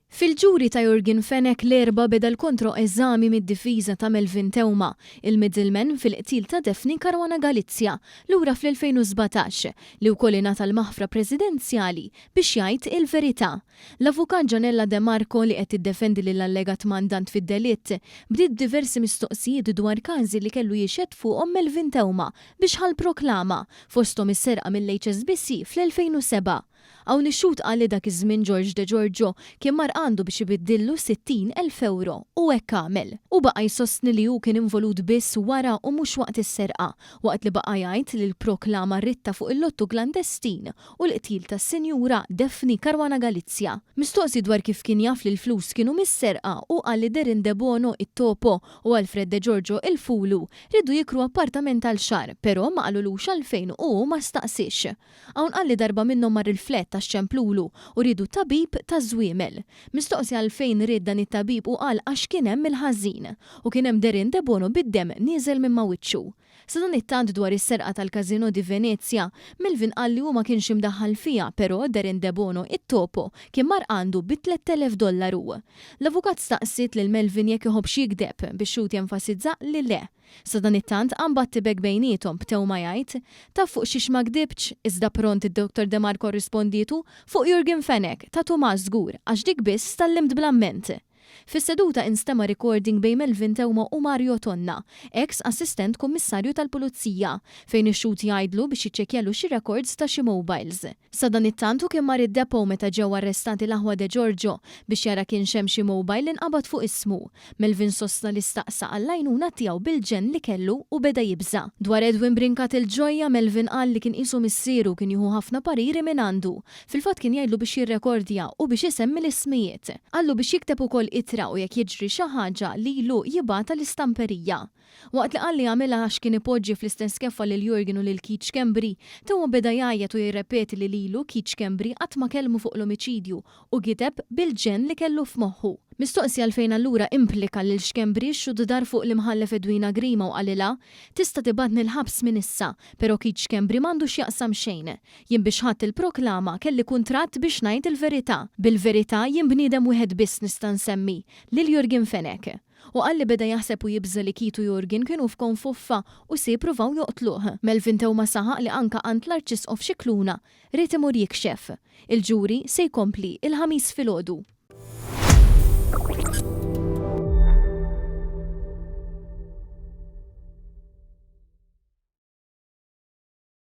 Fil-ġuri ta' Yorgen Fenech l-Erbgħa beda l-kontro-eżami mid-difiża ta' Melvin Theuma, il-middleman fil-qtil ta' Daphne Caruana Galizia lura fl-2017, li wkoll ingħata l-maħfra presidenzjali biex jgħid il-verità. L-Avukat Gianella De Marco li qed tiddefendi lill-allegat mandant fid-delitt, bdiet b'diversi mistoqsijiet dwar każi li kellu jixhed fuqhom Melvin Theuma biex ħa l-proklama, fosthom is-serqa mill-HSBC fl-2007. Hawn ix-xhud qal li dak iż-żmien George Degiorgio kien mar għandu biex ibiddillu 60, elf ewro u hekk għamel. Hu baqa' jsostni li hu kien involut biss wara u mhux waqt is-serqa, waqt li baqa' jgħid li l-proklama ritta fuq il-lottu klandestin u l-qtil tas-Sinjura Daphne Caruana Galizia. Mistoqsi dwar kif kien jaf li l-flus kienu mis-serqa, hu qal li Darren Debono, it-Topo, u Alfred Degiorgio, il-Fulu, riedu jikru appartament għal xahar, però ma qalulux għalfejn u hu ma staqsiex. Hawn qal li darba minnhom mar il-flett għax ċemplulu u riedu tabib taż-żwiemel. Mistoqsi għalfejn ried dan it-tabib hu qal għax kien hemm il-ħażin. U kien hemm Darren Debono bid-demm nieżel minn ma' wiċċu. Sadanittant dwar is-serqa tal-Casino di Venezia, Melvin qal li hu ma kienx imdaħħal fiha però Darren Debono it-topo kien mar għandu bi 3,000 dollaru. L-avukat staqsiet lil Melvin jekk iħobbx jigdeb, bix-xhud jenfasizza li le. Sadanittant qam battibek bejniethom b'Theuma jgħid, Taf fuq xiex ma gdibtx? Iżda pront id-Dottor De Marco rrispondietu, Fuq Jurgen Fenech, ta' Tumas żgur, għax dik biss tgħallimt bl-amment. Fis-seduta instema' recording bejn Melvin Theuma u Mario Tonna, eks Assistent Kummissarju tal-Pulizija, fejn ix-xhud jgħidlu biex jiċċekkjalu xi records ta' xi mobiles. Sadanittant hu kien mar id-depot meta ġew arrestati l-aħwa De Giorgio biex jara kienx hemm xi mobile li nqabad fuq ismu. Melvin sostna li staqsa għall-għajnuna tiegħu bil-ġenn li kellu u beda jibża'. Dwar Edwin Brincat il-Ġojja, Melvin qal li kien qisu missieru u kien jieħu ħafna pariri mingħandu. Fil-fatt kien jgħidlu biex jirrekordja u biex isemmi l-ismijiet. Qallu biex jikteb ukoll ittra u jekk jiġri xi ħaġa lilu jibgħatha l-istamperija. Waqt li qal li għamilha għax kien ipoġġi fl-istess keffa lil Jurgen u lil Keith Schembri, Theuma beda jgħajjat u jirrepeti li lilu, Keith Schembri, qatt ma kellmu fuq l-omiċidju u gideb bil-ġenn li kellu f'moħħu. Mistoqsi għalfejn allura implika lil Schembri, x-xhud dar fuq l-Imħallef Edwina Grima u qalilha, Tista' tibgħatni l-ħabs minn issa, però Keith Schembri m'għandu x'jaqsam xejn. Jien biex ħadt il-proklama kelli kuntratt biex ngħid il-verità. Bil-verità jien bniedem wieħed biss nista' nsemmi, lil Jurgen Fenech. Hu qal li beda jaħseb u jibża' li Keith u Jurgen kienu f'konfoffa u se jippruvaw joqtluh. Melvin Theuma saħaq li anka għand l-Arċisqof Scicluna ried imur jikxef. Il-ġuri se jkompli il-Ħamis filgħodu.